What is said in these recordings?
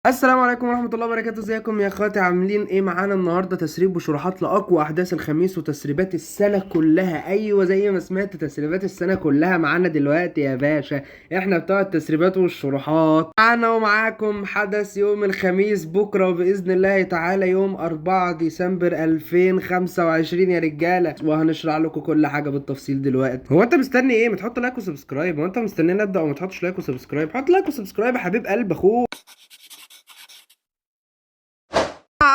السلام عليكم ورحمة الله وبركاته. ازيكم يا اخواتي؟ عاملين ايه؟ معانا النهارده تسريب وشروحات لاقوى احداث الخميس وتسريبات السنة كلها. ايوه زي ما سمعت، تسريبات السنة كلها معانا دلوقتي يا باشا. احنا بتوع التسريبات والشروحات. معانا ومعاكم حدث يوم الخميس بكرة وباذن الله تعالى يوم 4 ديسمبر 2025 يا رجالة، وهنشرح لكم كل حاجة بالتفصيل دلوقتي. هو انت مستني ايه؟ ما تحط like و subscribe. هو انت مستنيني ابدا وما تحطش like و subscribe؟ حط like و subscribe يا حبيب قلب اخوك.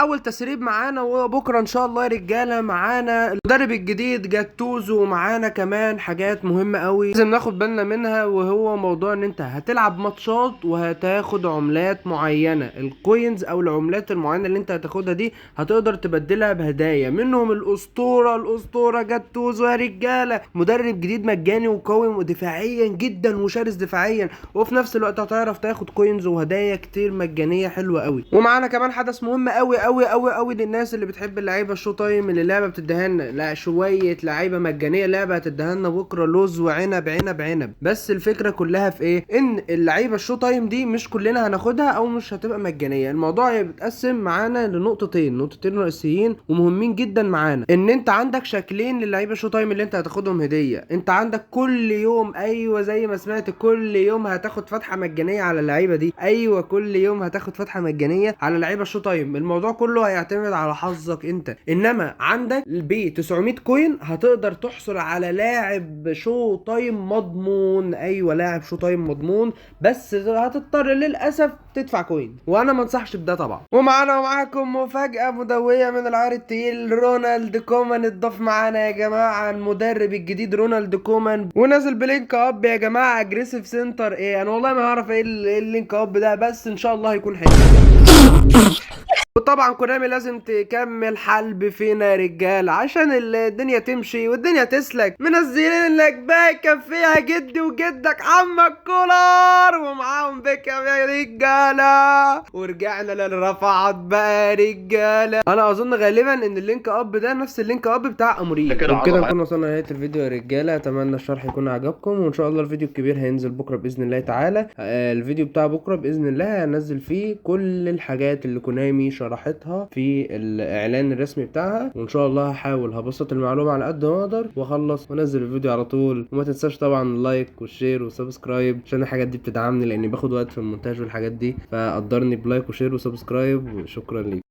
اول تسريب معانا وبكره ان شاء الله يا رجاله معانا المدرب الجديد جاتوزو، ومعانا كمان حاجات مهمة قوي لازم ناخد بالنا منها، وهو موضوع ان انت هتلعب ماتشات وهتاخد عملات معينة. ال coins او العملات المعينة اللي انت هتاخدها دي هتقدر تبدلها بهدايا، منهم الاسطورة جاتوزو يا رجاله، مدرب جديد مجاني وقوي ودفاعيا جدا وشرس دفاعيا، وفي نفس الوقت هتعرف تاخد coins وهدايا كتير مجانية حلوة قوي. ومعانا كمان حدث مهم قوي قوي قوي قوي للناس اللي بتحب اللعيبة ال show time اللي اللعبة بتديها لنا. لا شوية لعيبة مجانية اللعبة هتديها لنا بكره، لوز وعنب عنب عنب. بس الفكرة كلها في ايه؟ ان اللعيبة ال show time دي مش كلنا هناخدها او مش هتبقى مجانية. الموضوع بيتقسم معانا لنقطتين، نقطتين رئيسيين ومهمين جدا معانا. ان انت عندك شكلين للعيبة ال show time اللي انت هتاخدهم هديه. انت عندك كل يوم، ايوه زي ما سمعت، كل يوم هتاخد فتحه مجانية على اللعيبة دي. ايوه كل يوم هتاخد فتحه مجانية على اللعيبة ال show time. الموضوع كله هيعتمد على حظك انت. انما عندك ب 900 coin هتقدر تحصل على لاعب show time مضمون. ايوه لاعب show time مضمون، بس هتضطر للاسف تدفع coin، وانا ما انصحش بده طبعا. ومعانا ومعاكم مفاجاة مدويه من العيار التقيل، رونالد كومان اتضاف معانا يا جماعة، المدرب الجديد رونالد كومان، ونازل ب link up يا جماعة، aggressive center. ايه انا والله ما هعرف ايه ال link up ده، بس ان شاء الله هيكون حلو. وطبعا كونامي لازم تكمل حلب فينا يا رجال عشان الدنيا تمشي والدنيا تسلك. منزلين لك باكه فيها جدي وجدك عمك كولر، ومعاهم بيكهام يا رجاله. ورجعنا للرفعات بقى يا رجاله. انا اظن غالبا ان ال link up ده نفس ال link up بتاع اموريم. ده كده وبكده عظمة. نكون وصلنا لنهاية الفيديو يا رجاله. اتمنى الشرح يكون عجبكم، وان شاء الله الفيديو الكبير هينزل بكره باذن الله تعالى. الفيديو بتاع بكره باذن الله هنزل فيه كل الحاجات اللي كونامي شرحتها في الاعلان الرسمي بتاعها، وان شاء الله هحاول هبسط المعلومة على قد ما اقدر واخلص وانزل الفيديو على طول. وما تنساش طبعا ال like وال share وال subscribe عشان الحاجات دي بتدعمني، لاني باخد وقت في المونتاج والحاجات دي، فقدرني ب like و share و subscribe، وشكرا ليك.